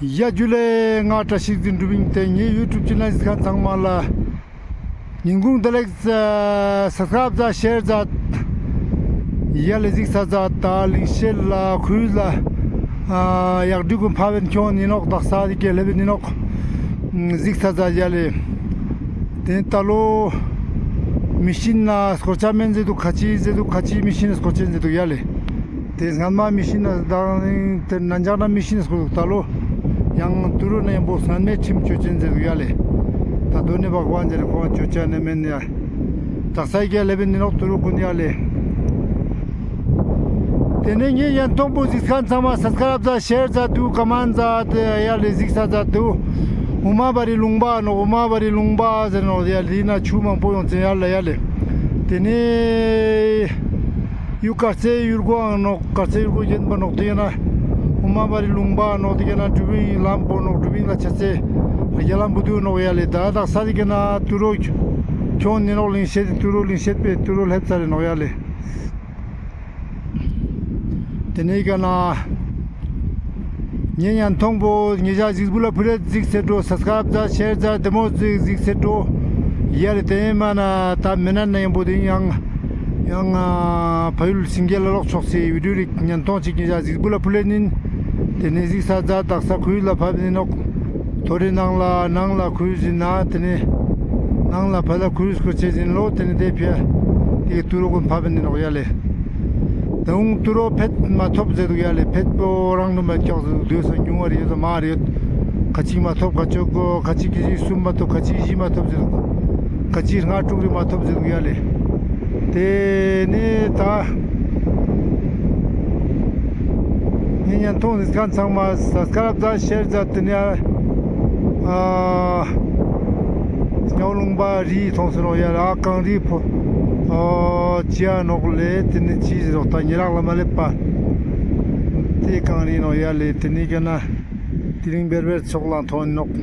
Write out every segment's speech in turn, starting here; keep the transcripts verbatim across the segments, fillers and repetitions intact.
ཡ་ཇུ་ལེ། ང་བཀྲ་ཤིས་འཛིན་གྲུབ་ཨིན། ཏེ་ངའི་ཡུ་ཊུབ་ཆེ་ནལ་གཟིགས་མཁན་ཚང་མ་ལ་ཉིན་གུང་བདེ་ལེགས། སབ་སི་ཀ་རབ་ཛད། ཤེར་ཛད། ཡ་ལེ་གཟིགས་ས་ཛད། ད་ལིང་ཤེད་ལ་ཁུལ་ལ་ཡག་སྒྲིག་གུན་ཕབ་ཨིན་ཁྱོང་ཨིན་ནོག། དག་ས་དེ་ཀ་ལེབ་ཨིན་ནོག། གཟིགས་ས་ཛད། ཡ་ལེ། ཏེ་ད་ལོ་མི་ཤིན་ན་སྐོར་ཆ་མེན་ཟེར་དུག། ཁ་ཅིག་ཟེར་དུག། ཁ་ཅིག་མི་ཤིན་ན་སྐོར་ཆེན་ཟེར་དུག། ཡ་ལེ། ཏེ་སྔན་མ་མི་ཤིན་ན་དང་ཏེ་ནང་འཇག་ན་མི་ཤིན་ན་སྐོར་དུག། ད་ལོ་ཡང་ཏུ་རུ་ནེ་བོ་སྔན་མའི་ཁྲིམས་ཆོ་ཅེན་ཟེར་དུག། ཡ་ལེ། ད་དོ་ནི་བག་ཝན་ཟེར་ཁོང་ཆོ་ཅེན་ནི་མེན་ཡ། དག་ས་ཡི་ཀ་ལེབ་ཨིན་ནོག་ཏུ་རུ་གུན། ཡ་ལེ། ཏེ་ནེ་ངའི་ཉན་ཐོང་པོ་གཟིགས་མཁན་ཚང་མ་སབ་སི་ཀ་རབ་ཛད། ཤེར་ཛད་དུག། ཀོ་མེན་ཛད། ཡ་ལེ་གཟིགས་ས་ཛད་དུག། ཨུ་མ་བ་རི་ལུང་པ་ནོག། ཨུ་མ་བ་རི་ལུང་པ་ཟེར་ནོག། ཡ་ལེ་ན་ཆུ་མང་པོ་ཡོང་ཅེན། ཡ་ལེ་ཡ་ལེ། ཏེ་ནེ་ཡུ་དཀར་རྩེ་ཡུལ་སྒོའང་ནོག། དཀར་རྩེ་ཡུལ་སྒོ་ཡིན་པ་ནོག། དེ་ན་ཨུ་མ་བ་རི་ལུང་པ་ནོག། དེ་ན་དྲུབ་ཨིན་ལམ་པོ་ནོག། དྲུབ་ཨིན་ལ་ཆ་ཚེ་རྒྱ་ལམ་བུ་དུ་ནོག། ཡ་ལེ། ད་དག་ས་དེ་ཀ་ན་ཏུ་རུ་ཁྱོང་ཨིན་ནོག། ལིང་ཤེད་ཏུ་རུ་ལིང་ཤེད་པའི་ཏུ་རུ་ལེབ་ཚར་ཨིན་ནོག། ཡ་ལེ། ཏེ་ནེ་ཀ་ན་ངའི་ཉན་ཐོང་པོ་ཉེ་ཞ་གཟིགས་པོ་ལ་ཕུལ་ལེ་གཟིགས་སེ་འགྲོ། སབ་སི་ཀ་རབ་ཛད། ཤེར་ཛད། དེ་མོ་གཟིགས་གཟིགས་སེ་འགྲོ། ཡ་ལེ། ཏེ་མ་ན་ད་མེ་ན་ན་ཡང་པོ་དེ་ཡང་ཡང་ཕ་ཡུལ་སིང་གེ་ལ་ལོག་ཕྱོགས་སི་བི་ཌིའོ་རིག་ཉན་ཐོང་ཅིག་ཉེ་ཞ་གཟིགས་པོ་ལ་ཕུལ་ལེ་ཨིན། ཏེ་ནེ་གཟིགས་ས་ཛད། དག་ས་ཁུལ་ལ་ཕབ་ཨིན་ནོག། ཐོ་རེ་ནང་ལ་ནང་ལ་ཁུལ་ཟིན་ན་ཏེ་ནེ་ནང་ལ་ཕ་ལ་ཁུལ་སྐོར་ཆེ་ཟིན་ལོ། ཏེ་ནེ་ཏེ་ཕི་ཡ་ཏེ་ཏུ་རུ་གུན་ཕབ་ཨིན་ནོག། ཡ་ལེ། ད་རུང་ཏུ་རུ་ཕེད་མ་ཐོབ་ཟེར་དུག། ཡ་ལེ། ཕེད་པོ་རང་དུ་མ་ཀྱོག་ཟེར་དུག། དུས་སང་ཉུང་བ་རེ་ཡོད་མ་རེ་ཡོད། ཁ་ཅིག་མ་ཐོབ། ཁ་ཅིག་ཁ་ཅིག་གི་གསུམ་མ་ཐོབ། ཁ་ཅིག་བཞི་མ་ཐོབ་ཟེར་དུག། ཁ་ཅིག་ལྔ་དྲུག་རེ་མ་ཐོབ་ཟེར་དུག། ཡ་ལེ། ཏེ་ནེ་ད་ངའི་ཉན་ཐོང་གཟིགས་མཁན་ཚང་མ་སབ་སི་ཀ་རབ་ཛད། ཤེར་ཛད། ཏེ་ནེ་ཨ་སྨྱོ་ལུང་པ་རི་ཐོང་སེ་ནོག། ཡ་ལེ། ཨ་གངས་རི་ཕོ་ཨ་ཅི་ཡ་ནོག་ལེ། ཏེ་ནེ་ཅི་ཟེར་རོག། ད་ཉེ་རང་ལ་མ་ལེབ་པ་ཏེ་གངས་རི་ནོག། ཡ་ལེ། ཏེ་ནེ་ཀ་ན་དེ་རིང་བེར་བེར་ཕྱོགས་ལ་ཐོན་ནོག།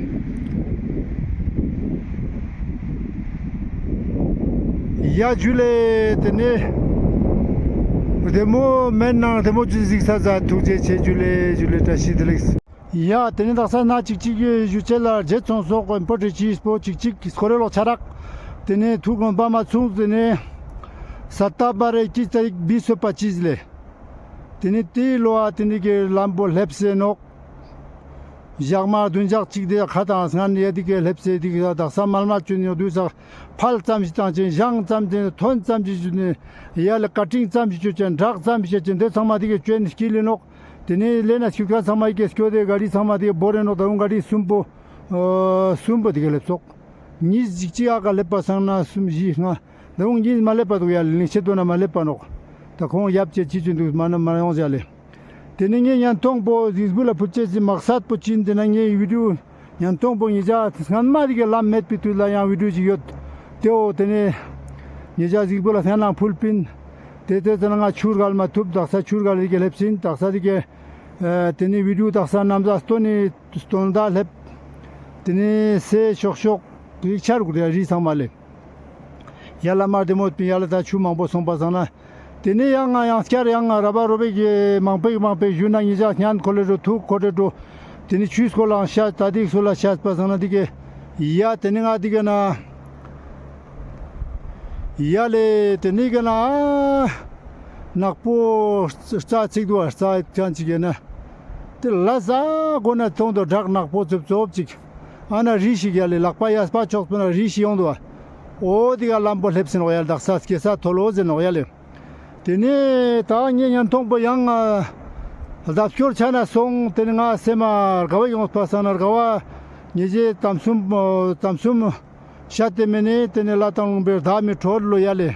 ཡ་ཇུ་ལེ། ཏེ་ནེ་བདེ་མོ་མེན་ནང་བདེ་མོ་ཅིག་གཟིགས་ས་ཛད། ཐུགས་རྗེ་ཆེ། ཇུ་ལེ་ཇུ་ལེ། བཀྲ་ཤིས་བདེ་ལེགས། ཡ་ཏེ་ནེ་དག་ས་ན་ཅིག་ཅིག་ཞུ་ཅེས་ལ་རྗེ་ཚོང་སོགས་ཨིམ་པོར་ཊེན་ཅིག་པོ་ཅིག་ཅིག་སྐོར་རེ་ལོག་ཆ་རག། ཏེ་ནེ་ཐུགས་དགོངས་པ་མ་ཚུངས། ཏེ་ནེ་ས་ཏ་བ་རེ་ཀི་ཙ་རིག་བི་སོ་པ་ཅིས་ལེ། ཏེ་ནེ་ཏེའི་ལོ་ཨ་ཏེ་ནེ་ཀེ་ལམ་པོ་ལེབ་སེ་ནོག། ཞག་མ་བདུན་ཞག་ཅིག་དེ་ཁ་དང་སྔན་ཡ་དེ་ཀེ་ལེབ་སེ་དེ་ཀེ་དག་ས་མལ་མལ་ཅོ་ནི་དུས་ས་ཕལ་ཙམ་ཞིག་བཏང་ཅེན། ཞང་ཙམ་ཅིག་ཐོན་ཙམ་ཞིག་ཞུ་ནི། ཡ་ལེ་ཀ་ཊིང་ཙམ་ཞིག་ཅོ་ཅེན། བྲག་ཙམ་ཞིག་ཅོ་ཅེན། དེ་ཚང་མ་དེ་ཀེ་ཅོ་ནི་སྐྱིད་ལེ་ནོག། ཏེ་ནེ་ལེ་ན་སྐྱིད་ཁ་ཚང་མ་ཡི་ཀེ་སྐྱོ་དེ་ག་རི་ཚང་མ་དེ་ཀེ་བོར་རེ་ནོག། ད་རུང་ག་རི་གསུམ་པོ་ཨ་གསུམ་པོ་དེ་ཀེ་ལེབ་སོག། ཉིས་ཅིག་ཅིག་ཨ་ཀ་ལེབ་པ་སང་ན་གསུམ་བཞི་ལྔ། ད་རུང་ཉིས་མ་ལེབ་པ་དུག། ཡ་ལེ་ལིང་ཤེད་དོ་ན་མ་ལེབ་པ་ནོག། ད་ཁོང་ཡབ་ཅེ་ཅི་ཅི་དུག་མ་ན་མ་ཡོང་ཟེར་ལེ། ཏེ་ནེ་ངའི་ཉན་ཐོང་པོ་གཟིགས་པོ་ལ་ཕུལ་ཅེས་སི་མག་སད་པོ་ཅི་ཨིན་ཏེ་ན་ངའི་བི་ཌིའོ་ཉན་ཐོང་པོ་ཉེ་ཞ་སྔན་མ་དེ་ཀེ་ལམ་མེད་པའི་དུས་ལ་ཡང་བི་ཌིའོ་ཅིག་ཡོད། ཏེའོ་ཏེ་ནེ་ཉེ་ཞ་གཟིགས་པོ་ལ་སྔན་ནང་ཕུལ་པིན། ཏེ་ཏེ་ཙ་ན་ང་ཆུར་གལ་མ་ཐུབ། དག་ས་ཆུར་གལ་དེ་ཀེ་ལེབ་སིན། དག་ས་དེ་ཀེ་ཨ་ཏེ་ནེ་བི་ཌིའོ་དག་ས་ནམ་ཟ་སྟོ་ནི་སྟོན་ད་ལེབ། ཏེ་ནེ་སེ་ཤོག་ཤོག་རིག་ཆར་གུ་རེ་རི་ཚང་མ་ལེ། ཡ་ལ་མ་བདེ་མོ་པིན། ཡ་ལ་ད་ཆུ་མང་པོ་སོང་པ་སང་ན། ཏེ་ནེ་ཡང་ང་ཡང་སྐྱར་ཡང་ང་ར་བ་རོ་བེ་གི་མང་པོ་མང་པོ་ཞུ་ན་ཉེ་ཞ་སྙན་ཁོ་ལེ་འགྲོ་ཐུགས་ཁོ་ལེ་འགྲོ། ཏེ་ནེ་ཆུའི་སྐོར་ལའང་ཤད། ད་དེ་སྐོར་ལ་ཤད་པ་སང་ན་དེ་ཀེ་ཡ་ཏེ་ནེ་ང་དེ་ཀེ་ན་ཡ་ལེ་ཏེ་ནེ་ཀེ་ན་ནག་པོ་རྩྭ་ཚིག་དུག་པ། རྩྭ་ཅན་ཅིག་ཡོད་ན་ཏེ་ལ་ཟ་གོ་ན་ཐོང་དུག། བྲག་ནག་པོ་ཙོབ་ཙོབ་ཅིག། ཨ་ན་རི་ཞིག་ཡ་ལེ་ལག་པ་ཡ་སྤ་ཆོག་པ་ན་རི་ཞིག་ཡོང་དུག་པ། འོ་དེ་ཀ་ལམ་པོ་ལེབ་སེ་ནོག་ཡ་ལེ། དག་ས་སྐྱེ་ས་ཐོ་ལོ་ཟེར་ནོག་ཡ་ལེ། ཏེ་ནེ་ད་ངའི་ཉན་ཐོང་པོ་ཡང་ལྡབ་སྐྱོར་ཆ་ན་སོང་། ཏེ་ནེ་ང་སེམས་མ་དགའ་བ་ཡོང་པ་སང་ན་དགའ་བ་ཉེ་ཞའི་གཏམ་གསུམ་གཏམ་གསུམ་ཤད་དེ་མེ་ནེ་ཏེ་ནེ་ལྷ་དང་ལུང་པའི་བདག་མེད་གྲོལ་ལོ་ཡ་ལེ།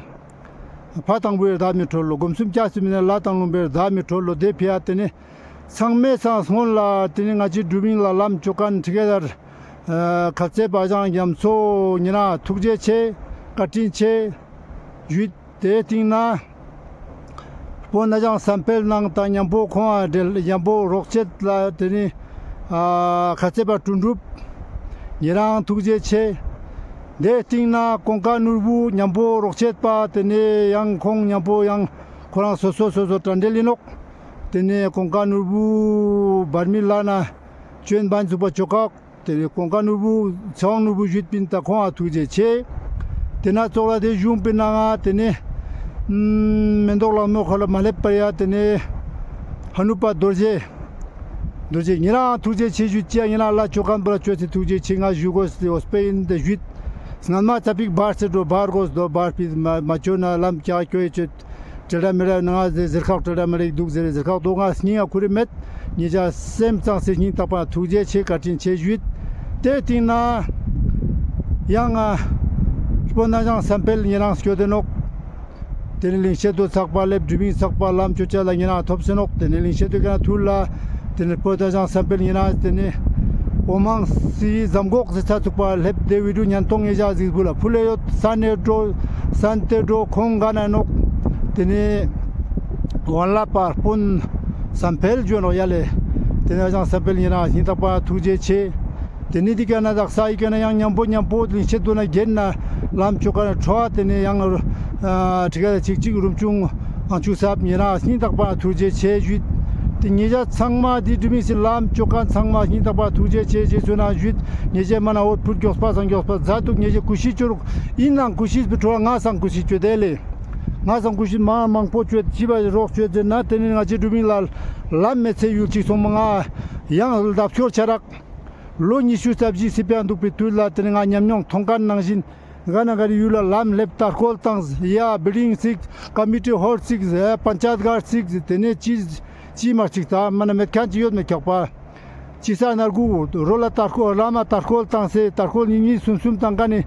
ཕ་དང་བུའི་བདག་མེད་གྲོལ་ལོ། སྒོམ་གསུམ་སྐྱབས་སུ་མེ་ནེ་ལྷ་དང་ལུང་པའི་བདག་མེད་གྲོལ་ལོ། དེ་ཕི་ཡ་ཏེ་ནེ་ཚང་མའི་སང་སྔོན་ལ་ཏེ་ནེ་ང་ཅི་དྲུབ་ཨིན་ལ་ལམ་ཅོ་ཁན་ཁྲི་ཀེ་དར་ཁ་ཚེ་བ་ཞང་རྒྱ་མཚོ་ཉེ་རང་ཐུགས་རྗེ་ཆེ་བཀའ་དྲིན་ཆེ་ཞུས། ཏེའི་སྟིང་ནེ་སྤོ་ན་ཞང་བསམ་འཕེལ་ནང་དང་ཉམ་པོ་ཁོང་ཨ་འབྲེལ་ཉམ་པོ་རོགས་བྱེད་ལ་ཏེ་ནེ་ཨ་ཁ་ཚེ་བ་དོན་གྲུབ་ཉེ་རང་ཐུགས་རྗེ་ཆེ། ཏེའི་སྟིང་ནེ་ཀོང་ཀ་ནོར་བུ་ཉམ་པོ་རོགས་བྱེད་པ་ཏེ་ནེ་ཡང་ཁོང་ཉམ་པོ་ཡང་ཁོ་རང་སོ་སོ་སོ་སོ་དྲ་འབྲེལ་ཨིན་ནོག། ཏེ་ནེ་ཀོང་ཀ་ནོར་བུ་བར་མི་ལ་ན་ ཅོན་བན་ཚུགས་པ་ཅོ་ཁག། ཏེ་ནེ་ཀོང་ཀ་ནོར་བུ་ཚེ་དབང་ནོར་བུ་ཞུས་པིན། ད་ཁོང་ང་ཐུགས་རྗེ་ཆེ། ཏེ་ན་ཙོགས་ལ་ཏེ་གཞུང་པིན་ན་ང་ཏེ་ནེ་མེན་ཏོག་ལག་མོ་ཁ་ལ་མ་ལེབ་པར་ཡ་ཏེ་ནེ་ཧ་ནུ་པ་རྡོ་རྗེ་རྡོ་རྗེ་ཉེ་རང་ཐུགས་རྗེ་ཆེ་ཞུས། ཅི་ཡ་ཉེ་རང་ལ་ཅོ་ཁན་པོ་ལ་ཅོས་ཏེ་ཐུགས་རྗེ་ཆེ། ང་ཞུ་གོས་ཏེ་འོ་སྤེ་ཡིན་ཏེ་ཞུས། སྔན་མ་ཙ་པིག་བར་སེ་འགྲོ་བར་གོས་དོ་བར་པིས་མ་མ་ཅོ་ན་ལམ་ཀྱག་ཀྱོ་ཡེ་ཅོས། ཏྲེ་ཏྲ་མེ་ར་ནང་ཟེར་ཁག་ཏྲེ་ཏྲ་མེ་ར་ཞིག་དུག་ཟེར་ཟེར་ཁག་དོ་ང་སྙིང་ང་ཁུར་རེ་མེད། ཉེ་ཞ་སེམས་ཙང་སེ་སྙིང་ཐག་པ་ཐུགས་རྗེ་ཆེ་བཀའ་དྲིན་ཆེ་ཞུས། ཏེ་སྟིང་ན་ཡང་ང་སྤོན་ན་ཞང་བསམ་འཕེལ་ཉེ་རང་སྐྱོད་དེ་ནོག། ཏེ་ནེ་ལིང་ཤེད་དོ་ཚག་པ་ལེབ་འགྲུལ་མིང་ཚག་པ་ལམ་ཅོ་ཅ་ལ་ཉེ་རང་ཐོབ་སེ་ནོག། ཏེ་ནེ་ལིང་ཤེད་དོ་ཀ་ན་ཐུར་ལ་ཏེ་ནེ་སྤོན་ན་ཞང་བསམ་འཕེལ་ཉེ་རང་ཏེ་ནེ་འོ་མང་སི་ཟམ་གོག་ཟེར་ཚ་ཚུག་པ་ལེབ་ཏེ་བི་ཌིའོ་ཉན་ཐོང་ཉེ་ཞ་གཟིགས་བུ་ལ་ཕུལ་ལེ་ཡོད། ས་ནེ་འགྲོ་ས་ནེ་ཏེ་འགྲོ་ཁོང་ག་ན་ནོག། ཏེ་ནེ་ཝན་ལ་པར་སྤུན་བསམ་འཕེལ་ཇོ་ནོག་ཡ་ལེ། ཏེ་ནེ་ཞང་བསམ་འཕེལ་ཉེ་རང་སྙིང་ཐག་པ་ཐུགས་རྗེ་ཆེ། ཏེ་ནེ་འདི་ཀ་ན་དག་ས་ཡི་ཀ་ན་ཡང་མཉམ་པོ་མཉམ་པོ་ལིང་ཤེད་དོ་ན་གྱེན་ན་ལམ་ཅོ་ཀ་ན་ཁྲོ་བ་ཏེ་ནེ་ཡང་ཨ་ཁྲི་ཀ་ཅིག་ཅིག་རུམ་ཆུང་ཨང་ཆུ་སབ་ཉེ་རང་སྙིང་ཐག་པ་ཐུགས་རྗེ་ཆེ་ཞུས། ཏེ་ཉེ་ཞ་ཚང་མ་འདི་འགྲུལ་མིང་སི་ལམ་ཅོ་ཀ་ཚང་མ་སྙིང་ཐག་པ་ཐུགས་རྗེ་ཆེ་ཞེས་སུ་ན་ཞུས། ཉེ་ཞ་མ་ན་འོ་ཕུར་མགྱོགས་པ་སང་མགྱོགས་པ་ཛ་དུག། ཉེ་ཞ་ཀུ་ཤི་ཅོ་རུག། ཨིན་ནང་ཀུ་ཤི་བི་ཁྲོ་ང་སང་ཀུ་ཤི་ཅོ་དེ་ལེ། ང་སང་ཀུ་ཤི་མ་མང་པོ་ཅོ་ཅི་བ་རོགས་ཅོ་ཟེར་ན་ཏེ་ནེ་ང་ཅི་འགྲུལ་མིང་ལ་ལམ་མེད་ཚེ་ཡུལ་ཅིག་སོང་མ་ང་ཡང་ལྡབ་སྐྱོར་ཆ་རག། ལོ་ཉི་ཤུ་རྩ་བཞི་སི་པའང་དུག་པའི་དུས་ལ་ཏེ་ནེ་ང་ཉམས་མྱོང་ཐོང་ཁན་ནང་བཞིན་ག་ན་ག་རི་ཡུལ་ལ་ལམ་ལེབ་ཏར་ཁོལ་ཏང་ཡ་བིལ་ཌིང་སིག་ཀ་མི་ཊི་ཧོལ་སིག་ཡ་པན་ཅད་གར་སིག་ཏེ་ནེ་ཅི་ཅི་མ་ཅིག་ད་མ་ན་མེད་ཁན་ཅི་ཡོད་མེད་ཁྱོག་པ། ཅི་ས་ན་གུ་རོ་ལ་ཏར་ཁོལ་ལམ་ལ་ཏར་ཁོལ་ཏང་སེ་ཏར་ཁོལ་ཉིས་ཉིས་སུམ་སུམ་ཏང་ག་ནེ་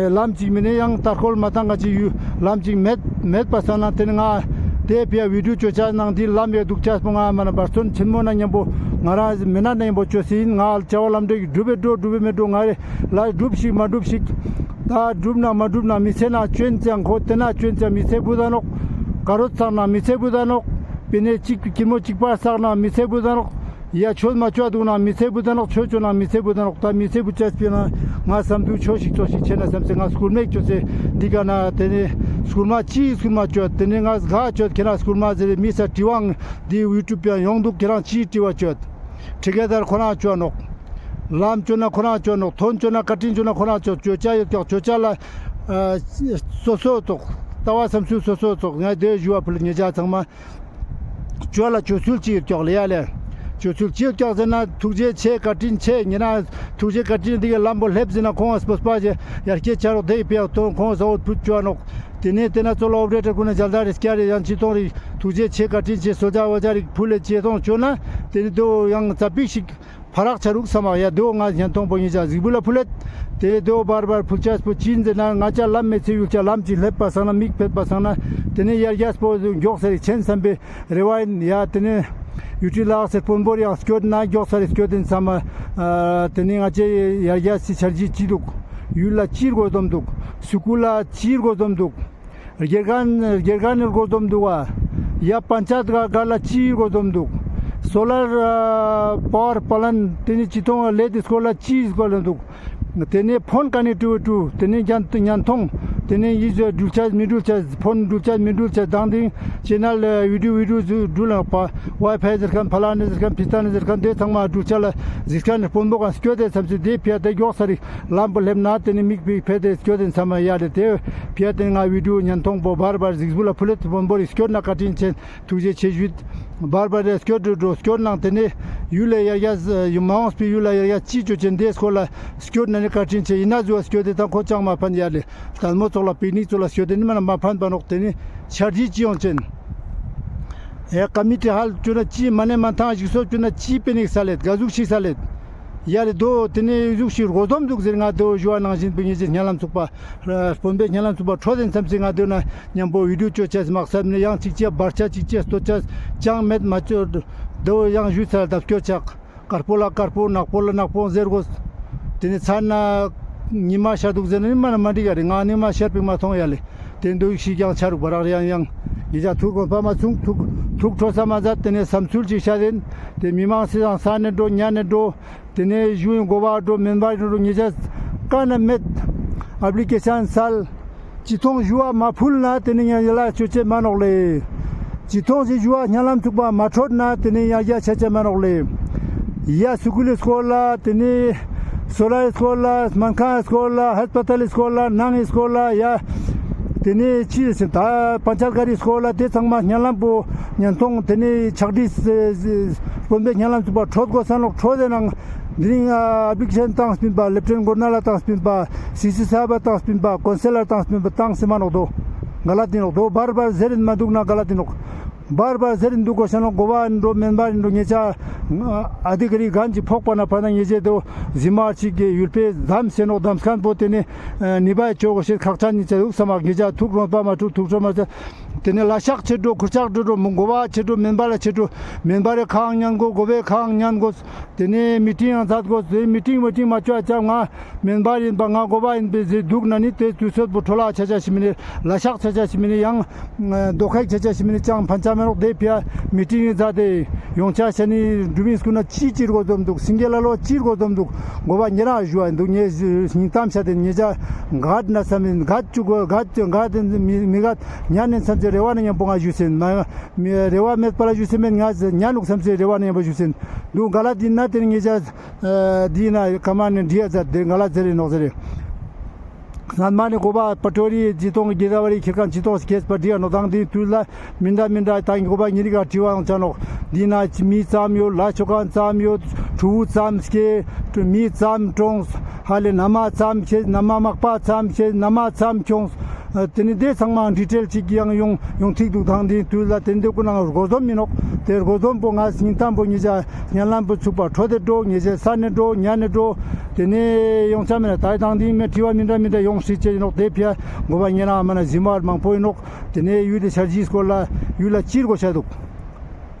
ལམ་ཅིག་མེད་ནེ་ཡང་ཏར་ཁོལ་མ་ཏང་ག་ཅི་ཡུལ་ལམ་ཅིག་མེད་མེད་པ་ས་ན་ཏེ་ནེ་ང་ཏེ་ཕི་ཡ་བི་ཌིའོ་ཅོ་ཅ་ནང་འདི་ལམ་ཡ་དུག་ཅས་པོ་ང་མ་ན་བར་སོན་ཆེན་མོ་ན་ཉམ་པོ་ང་རང་མེ་ན་ན་ཉམ་པོ་ཅོ་སེ་ཨིན། ང་ལ་ཅ་བ་ལམ་འབྲས་ཀྱི་འགྲུབ་པའི་འགྲོ་འགྲུབ་པའི་མེད་འགྲོ་ང་རེ་ལ་འགྲུབ་ཤིག་མ་འགྲུབ་ཤིག། ད་འགྲུབ་ན་མ་འགྲུབ་ན་མི་ཚེ་ན་ཅོན་ཙང་ཁོ་ཏེ་ན་ཅོན་ཙང་མི་ཚེ་བུ་ད་ནོག། ཀ་རོ་ཚང་ན་མི་ཚེ་བུ་ད་ནོག། པེ་ནེ་ཅིག་ཀི་མོ་ཅིག་པ་སག་ན་མི་ཚེ་བུ་ད་ནོག། ཡ་ཆོས་མ་ཅོ་དུག་ན་མི་ཚེ་བུ་ད་ནོག། ཆོས་ཅོ་ན་མི་ཚེ་བུ་ད་ནོག། ད་མི་ཚེ་བུ་ཅས་པེ་ན་ང་སམ་དུ་ཆོས་ཤིག་ཅོ་ཤིག་ཆེ་ན་སམ་སེ་ང་སྐུར་མེད་ཅོ་སེ་འདི་ཀ་ན་ཏེ་ནེ་སྐུར་མ་ཅི་སྐུར་མ་ཅོ་ཏེ་ནེ་ང་ག་ཅོ་ཁྱེ་རང་སྐུར་མ་ཟེར་མི་ས་དྲི་བའང་འདི་ཡུ་ཊུབ་ཡང་ཡོང་དུག། ཁྱེ་རང་ཅི་དྲི་བ་ཅོ་ཁྲི་ཀེ་དར་ཁོ་རང་ཅོ་ནོག། ལམ་ཅོ་ན་ཁོ་རང་ཅོ་ནོག། ཐོན་ཅོ་ན་བཀའ་དྲིན་ཅོ་ན་ཁོ་རང་ཅོ་ཅོ་ཅ་ཡོད་ཀྱག་ཅོ་ཅ་ལ་སོ་སོ་ཙོག་ལྟ་བ་སམ་ཚུལ་སོ་སོ་ཙོག་ང་དེ་ཞུ་བ་ཕུལ་ཉེ་ཞ་ཚང་མ། ཅོ་ལ་ཅོ་ཚུལ་ཅི་ཡོད་ཀྱག་ལེ་ཡ་ལེ། ཅོ་ཚུལ་ཅི་ཡོད་ཀྱག་ཟེར་ན་ཐུགས་རྗེ་ཆེ་བཀའ་དྲིན་ཆེ་ཉེ་ན་ཐུགས་རྗེ་བཀའ་དྲིན་འདི་གི་ལམ་པོ་ལེབ་ཟེར་ན་ཁོང་སྤོས་པ་ཞེ་ཡར་སྐྱེད་ཆ་རོགས་དེ་ཡི་ཕེ་ཡག་ཏོང་ཁོང་ས་འོད་ཕུད་ཅོ་ནོག། ཏེ་ནེ་ཏེ་ན་ཙོ་ལ་ཨོ་པ་རེ་ཊར་ཀུན་ན་ཇལ་དར་རེ་སྐྱ་རེ་ཡང་ཅི་ཏོང་རིག་ཐུགས་རྗེ་ཆེ་བཀའ་དྲིན་ཆེ་སོ་ཇ་འོ་ཇ་རིག་ཕུལ་ལེ་ཅི་ཏོང་ཅོ་ན་ཏེ་ནེ་དོ་ཡང་ཙ་པིག་ཞིག་ཕ་རག་ཆ་རུག་སམ་ཡ་དོ་ང་ཉན་ཐོང་པོ་ཉེ་ཞ་གཟིགས་བུ་ལ་ཕུལ་ལེད། ཏེ་ནེ་དོ་བར་བར་ཕུལ་ཅས་པོ་ཅི་ཨིན་ཟེར་ན་ང་ཅ་ལམ་མེད་ཚེ་ཡུལ་ཅ་ལམ་ཅིག་ལེབ་པ་སང་ན་མིག་ཕེད་པ་སང་ན་ཏེ་ནེ་ཡར་རྒྱས་པོ་མགྱོགས་ས་རིག་ཆེན་སམ་པའི་རེ་བ་ཨིན་ཡ། ཏེ་ནེ་ཡུ་ཊི་ལགས་སེ་དཔོན་པོ་རེ་ཡང་སྐྱོད་ན་མགྱོགས་ས་རིག་སྐྱོད་ཨིན་སམ། ཨ་ཏེ་ནེ་ང་ཅའི་ཡར་རྒྱས་སི་འཆར་གཞི་ཅི་དུག། ཡུལ་ལ་ཅི་དགོས་དོམ་དུག། སུ་ཀུལ་ལ་ཅི་དགོས་དོམ་དུག། དགེ་རྒན་དགེ་རྒན་ནི་དགོས་དོམ་དུག་བ། ཡ་པན་ཅད་ག་ག་ལ་ཅི་དགོས་དོམ་དུག། སོ་ལར་པ་ཝར་པ་ལན་ཏེ་ནེ་ཅི་ཐོང་ལེ་ཏེ་སྐོར་ལ་ཅི་སྐོར་ལ་དུག། ཏེ་ནེ་ཕོན་ཀ་ནེག་ཊི་བི་ཊི་ཏེ་ནེ་ཉན་ཐོང་ཏེ་ནེ་ཡི་ཟོ་འགྲུལ་ཆ་མི་འགྲུལ་ཆ་ཕོན་འགྲུལ་ཆ་མི་འགྲུལ་ཆ་དང་དེ་ཅེ་ནལ་བི་ཌིའོ་བི་ཌིའོ་འགྲུལ་ལ་པ་ཝའི་ཕའི་ཟེར་ཁན་ཕ་ལ་ནི་ཟེར་ཁན་ཕི་ཏ་ནི་ཟེར་ཁན་དེ་ཚང་མ་འགྲུལ་ཆ་ལ་གཟིགས་ཁན་ནི་དཔོན་པོ་ག་སྐྱོད་དེ་སམ་སེ་དེ་ཕི་ཡ་དེ་མགྱོགས་ས་རིག་ལམ་པོ་ལེབ་ན་ཏེ་ནེ་མིག་པིག་ཕེ་ཏེ་སྐྱོད་དེ་སམ་ཡ་ལེ། དེ་ཕི་ཡ་ཏེ་ནེ་ང་བི་ཌིའོ་ཉན་ཐོང་པོ་བར་བར་གཟིགས་བུ་ལ་ཕུལ་ལེད། དཔོན་པོ་རིག་སྐྱོད་ན་བཀའ་དྲིན་ཆེ་ཐུགས་རྗེ་ཆེ་ཞུས། བར་བར་རེ་སྐྱོད་འགྲོ་འགྲོ་སྐྱོད་ནང་ཏེ་ནེ་ཡུལ་ལ་ཡར་རྒྱས་ཡུལ་མ་འོངས་པའི་ཡུལ་ལ་ཡར་རྒྱས་ཅི་ཅོ་ཅེན་དེ་སྐོར་ལ་སྐྱོད་ན་ནི་བཀའ་དྲིན་ཆེ་ཨིན་ན་ཟུ་བ་སྐྱོད་དེ་དང་ཁོ་ཅང་མ་ཕན་ཡ་ལེ། ལྟད་མོ་ཙོགས་ལ་པིག་ནིག་ཙོགས་ལ་སྐྱོད་དེ་ནི་མ་ན་མ་ཕན་པ་ནོག། ཏེ་ནེ་འཆར་གཞི་ཅི་ཡོང་ཅེན། ཡ་ཀ་མི་ཊི་ཧལ་ཅོ་ན་ཅི་མ་ནེ་མ་ཐང་ཞིག་སོ་ཅོ་ན་ཅི་པེ་ནིག་ས་ལེད་ག་ཟུག་ཤིག་ས་ལེད། ཡ་ལེ་དོ་ཏེ་ནེ་ཟུག་ཤིག་རོ་དོམ་དུག་ཟེར་ང་དོ་ཞུ་བ་ནང་བཞིན་པུ་ཉེ་ཞེ་སྙན་ལམ་ཚུགས་པ་དཔོན་པོའི་སྙན་ལམ་ཚུགས་པ་འཕྲོད་དེ་སམ་སེ་ང་དོ་ན་ཉམ་པོ་བི་ཌིའོ་ཅོ་ཅེས་མག་སབ་ནེ་ཡང་ཅིག་ཅེས་བར་ཆ་ཅིག་ཅེས་ལྟོ་ཅེས་ཅང་མེད་མ་ཅོ་དོ་ཡང་ཞུས་ས་ལ་ལྡབ་སྐྱོར་ཆག། དཀར་པོ་ལ་དཀར་པོ་ནག་པོ་ལ་ནག་པོ་ཟེར་གོས། ཏེ་ནེ་ཚར་ན་ཉི་མ་ཤར་དུག་ཟེར་ན་ཉི་མ་ན་མ་འགྲིག་ག་རེ་ང་ཉི་མ་ཤར་པིག་མ་ཐོང་ཡ་ལེ། ཏེ་འདུག་ཤིག་ཀྱང་ཆ་རུག་པ་རག་ཡང་ཡང་ཡི་ཅག་ཐུགས་དགོངས་པ་མ་ཚུགས་ཐུགས་ཐུགས་ཁྲོ་ས་མ་ཛད། ཏེ་ནེ་སམ་ཚུལ་ཅིག་ཤ་རེན། ཏེ་མི་མང་སི་སང་ས་ནེ་འགྲོ་ཉ་ནེ་འགྲོ། ཏེ་ནེ་ཞུ་ཡིན་གོ་བ་འགྲོ་མེན་བ་འགྲོ་ཉེ་ཆ་ཀ་ན་མེད། ཨབ་ལི་ཀེ་ཤན་སལ། ཅི་ཐོང་ཞུ་བ་མ་ཕུལ་ན་ཏེ་ནེ་ཡང་ཡ་ལ་ཆོ་ཅེས་མ་ནོག་ལེ། ཅི་ཐོང་ཞིག་ཞུ་བ་སྙན་ལམ་ཚུགས་པ་མ་འཕྲོད་ན་ཏེ་ནེ་ཡང་ཡ་ཆ་ཅེས་མ་ནོག་ལེ། ཡ་སི་ཀུལ་ལི་སྐོར་ལ། ཏེ་ནེ་སོ་ལའི་སྐོར་ལ། སྨན་ཁང་སྐོར་ལ། ཧས་པ་ཏལ་སྐོར་ལ། ནང་སྐོར་ལ། ཡ་ཏེ་ནེ་ཅི་ཟེར་ད་པན་ཆལ་ག་རི་སྐོར་ལ། ཏེ་ཚང་མ་སྙན་ལམ་པོ་ཉན་ཐོང་ཏེ་ནེ་ཕྱག་བྲིས་དཔོན་པོའི་སྙན་ལམ་ཚུགས་པ་འཕྲོད་དགོས་ས་ནོག། འཕྲོད་དེ་ནང་དེ་རིང་ཨ་བིག་ཆེན་བཏང་སྤིན་པ། ལེབ་ཊེན་གོར་ནལ་བཏང་སྤིན་པ། སི་སི་ས་བ་བཏང་སྤིན་པ། ཀོན་སེ་ལར་བཏང་སྤིན་པ། བཏང་སེ་མ་ནོག་དོ། ག་ལ་ཏེ་ནོག་དོ། བར་བར་ཟེར་རིན་མ་འདུག་ན་ག་ལ་ཏེ་ནོག། བར་བར་ཟེར་རིན་འདུག་གོ་ཤ་ནོག། གོ་བ་ཨིན་འགྲོ་མེན་པ་ཨིན་འགྲོ། ཉེ་ཆ་ཨ་དི་ག་རི་གན་ཅིག་ཕོག་པ་ན་ཕ་ན་ཉེ་ཆ་དོ་ཟི་མ་ཅིག་གི་ཡུལ་པེ་དམ་སེ་ནོག། དམ་སྐན་པོ་ཏེ་ནེ་ཨ་ནི་བ་ཅོ་གོ་ཤེས་ཁག་ཅན་ཉེ་ཆ་འདུག་སམ། ཉེ་ཆ་ཐུགས་རོངས་པ་མ་ཐུག། ཐུགས་ཆོ་མ་ཆ། ཏེ་ནེ་ལ་ཤག་ཆེ་འགྲོ། ཁུར་ཆག་འགྲོ་འགྲོ། མོ་གོ་བ་ཆེ་འགྲོ། མེན་པ་ལ་ཆེ་འགྲོ། མེན་པ་རེ་ཁང་ཉན་གོ། གོ་བའི་ཁང་ཉན་གོ། ཏེ་ནེ་མི་ཊིང་ཡང་མཛད་གོ། ཏེ་མི་ཊིང་མི་ཊིང་མ་ཅོ་ཨ་ཅག་ང་མེན་པ་ཨིན་པ། ང་གོ་བ་ཨིན་པའི་ཟེར་འདུག་ན་ནི་ཏེ་དུས་ཚོད་པོ་འཕྲོ་བརླག་ཆ་ཆ་ཞིག་མི་ནི། ལ་ཤག་ཆ་ཆ་ཞིག་མི་ནི། ཡང་རྡོ་ཁ་ཡིག་ཆ་ཆ་ཞིག་མི་ནི་ཅང་ཕན་ཆ་མེད་ནོག། ཏེ་ཕི་ཡ་མི་ཊིང་ཡིན་ཟ་ཏེ་ཡོང་ཆ་ཤ་ནི་འགྲུབ་ཡིན་སྐུ་ན་ཅི་ཅི་རྒོ་འཛོམས་འདུག། སིང་གེ་ལ་ལོ་ཅི་རྒོ་འཛོམས་འདུག། གོ་བ་ཉེ་རང་ཞུ་བ་འདུག། ཉེ་སྙིང་གཏམ་ཤ་ཏེ་ཉེ་ཆ་གད་ན་སམ་ཡིན། གད་ཅུ་གོ་གད་ཅུ་གད་མི་མི་གད་ཉན་ནེ་སམ་ཅེ་རེ་བ་ན་ཉམ་པོ་ང་ཞུ་སེན། མ་མི་རེ་བ་མེད་པ་ལ་ཞུ་སེན་མེད། ང་ཉན་ནུག་སམ་ཅེ་རེ་བ་ན་ཉམ་པོ་ཞུ་སེན་འདུག། ག་ལ་ཏེ་ན་ཏེ་ཉེ་ཆ་ཨ་འདི་ན་ཀ་མ་ནེ་འདི་ཡ་ཛད་དེ་ག་ལ་ཟེར་རེ་ནོག་ཟེར་རེ། སྔན་མ་ནེ་གོ་བ་པ་ཊོ་རི་ཇི་ཏོང་གི་ར་བ་རི་ཁྱེར་ཁན་ཇི་ཏོང་སི་ཁེས་པ་འདི་ཡ་ནོག། དང་དེ་དུས་ལ་མི་འདྲ་མི་འདྲ་དང་གོ་བ་ཉེ་རི་ག་དྲི་བ་ཡོང་ཆ་ནོག། འདི་ན་མི་ཙམ་ཡོད། ལ་ཆོ་ཁན་ཙམ་ཡོད། ཕྲུ་གུ་ཙམ་སྐྱེ། མི་ཙམ་གྲོངས། ཧ་ལེ་ན་མ་ཙམ་ཁྱེར། ན་མ་མག་པ་ཙམ་ཁྱེར། ན་མ་ཙམ་ཁྱོངས། ཨ་ཏེ་ནི་ཏེ་ཚང་མ་ཌི་ཊེལ་ཅིག་ཡང་ཡོང་ཡོང་ཐིག་འདུག། དང་དེ་དུས་ལ་ཏེ་འདི་ཀུན་ན་རྒོ་འཛོམས་མི་ནོག། ཏེ་རྒོ་འཛོམས་པོ་ང་སྙིང་གཏམ་པོ་ཉེ་ཆ་སྙན་ལམ་པོ་ཚུགས་པ་འཕྲོད་དེ་འགྲོ། ཉེ་ཆ་ས་ནེ་འགྲོ། ཉན་ནེ་འགྲོ། ཏེ་ནེ་ཡོང་ཆ་མེད་ན་ད་དང་དེ་མེད་དྲི་བ་མི་འདྲ་མི་འདྲ་ཡོང་སྲིད་ཅེས་ཡིན་ནོག། ཏེ་ཕི་ཡ་གོ་བ་ཉེ་རང་མ་ན་ཟི་མ་མང་པོ་ཡིན་ནོག། ཏེ་ནེ་ཡུལ་དེ་ཤར་གྱི་སྐོར་ལ་ཡུལ་ལ་ཅི་རྒོ་ཤ་འདུག།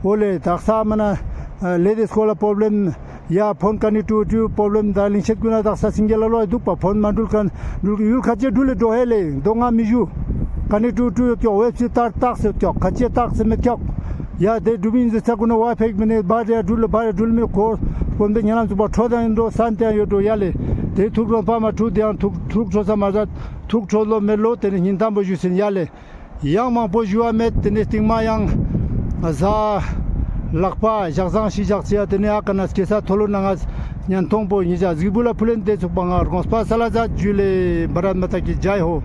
འོ་ལེ་དག་ས་མ་ན་ཨ་ལེ་དེ་སྐོར་ལ་པོབ་ལེམ། ཡ་ཕོན་ཀ་ནེག་ཊི་བི་ཊི་པོབ་ལེམ་དང་ལིང་ཤེད་ཀུན་ན་དག་ས་སིང་གེ་ལ་ལོ་འདུག་པ། ཕོན་མ་འགྲུལ་ཁན་འགྲུལ་ཡུལ་ཁ་ཅེ་འགྲུལ་ལེ་འགྲོ་ཧེ་ལེ་འདོ་ང་མི་ཞུ། ཀ་ནེག་ཊི་བི་ཊི་ཡོད་ཀྱོག། ཝེབ་སི་ཊར་ཏག་སེ་ཀྱོག། ཁ་ཅེ་ཏག་སེ་མེད་ཀྱོག། ཡ་ཏེ་འགྲུལ་མིན་ཟེར་ས་ཀུན་ན་བ་ཕེག་མི་ནེ་བ་རེ་འགྲུལ་ལེ་བ་རེ་འགྲུལ་མི་ཁོ་ཕོན་པེ་ཉེ་ལམ་ཚུགས་པ་འཕྲོད་དང་ཡོད་འགྲོ་སན་ཏེ་ཡང་ཡོད་འགྲོ། ཡ་ལེ་ཏེ་ཐུགས་རོ་ཕ་མ་ཐུག་དེ་ཡང་ཐུག་ཐུག་འཕྲོད་ས་མ་ཟད་ཐུག་འཕྲོད་ལོ་མེད་ལོ། ཏེ་ནི་སྙིང་གཏམ་པོ་ཞུ་སེན། ཡ་ལེ། ཡང་མང་པོ་ཞུ་བ་མེད། ཏེ་ནེ་སྟིང་མ་ཡང་ཟ་ལག་པ་ཞག་བཟང་ཞིག་ཞག་ཅེ་ཡ། ཏེ་ནེ་ཨ་ཀ་ན་སྐྱེ་ས་ཐོ་ལོ་ན་ང་ཉན་ཐོང་པོ་ཉེ་ཆ་གཟིགས་བུ་ལ་ཕུལ་ལེན་ཏེ་ཚུགས་པ། ང་རྒོངས་པ་སལ་ལ་ཛད། ཇུ་ལེ། བྷ་རད་མ་ཏ་ཀི་ཇའི་ཧོ།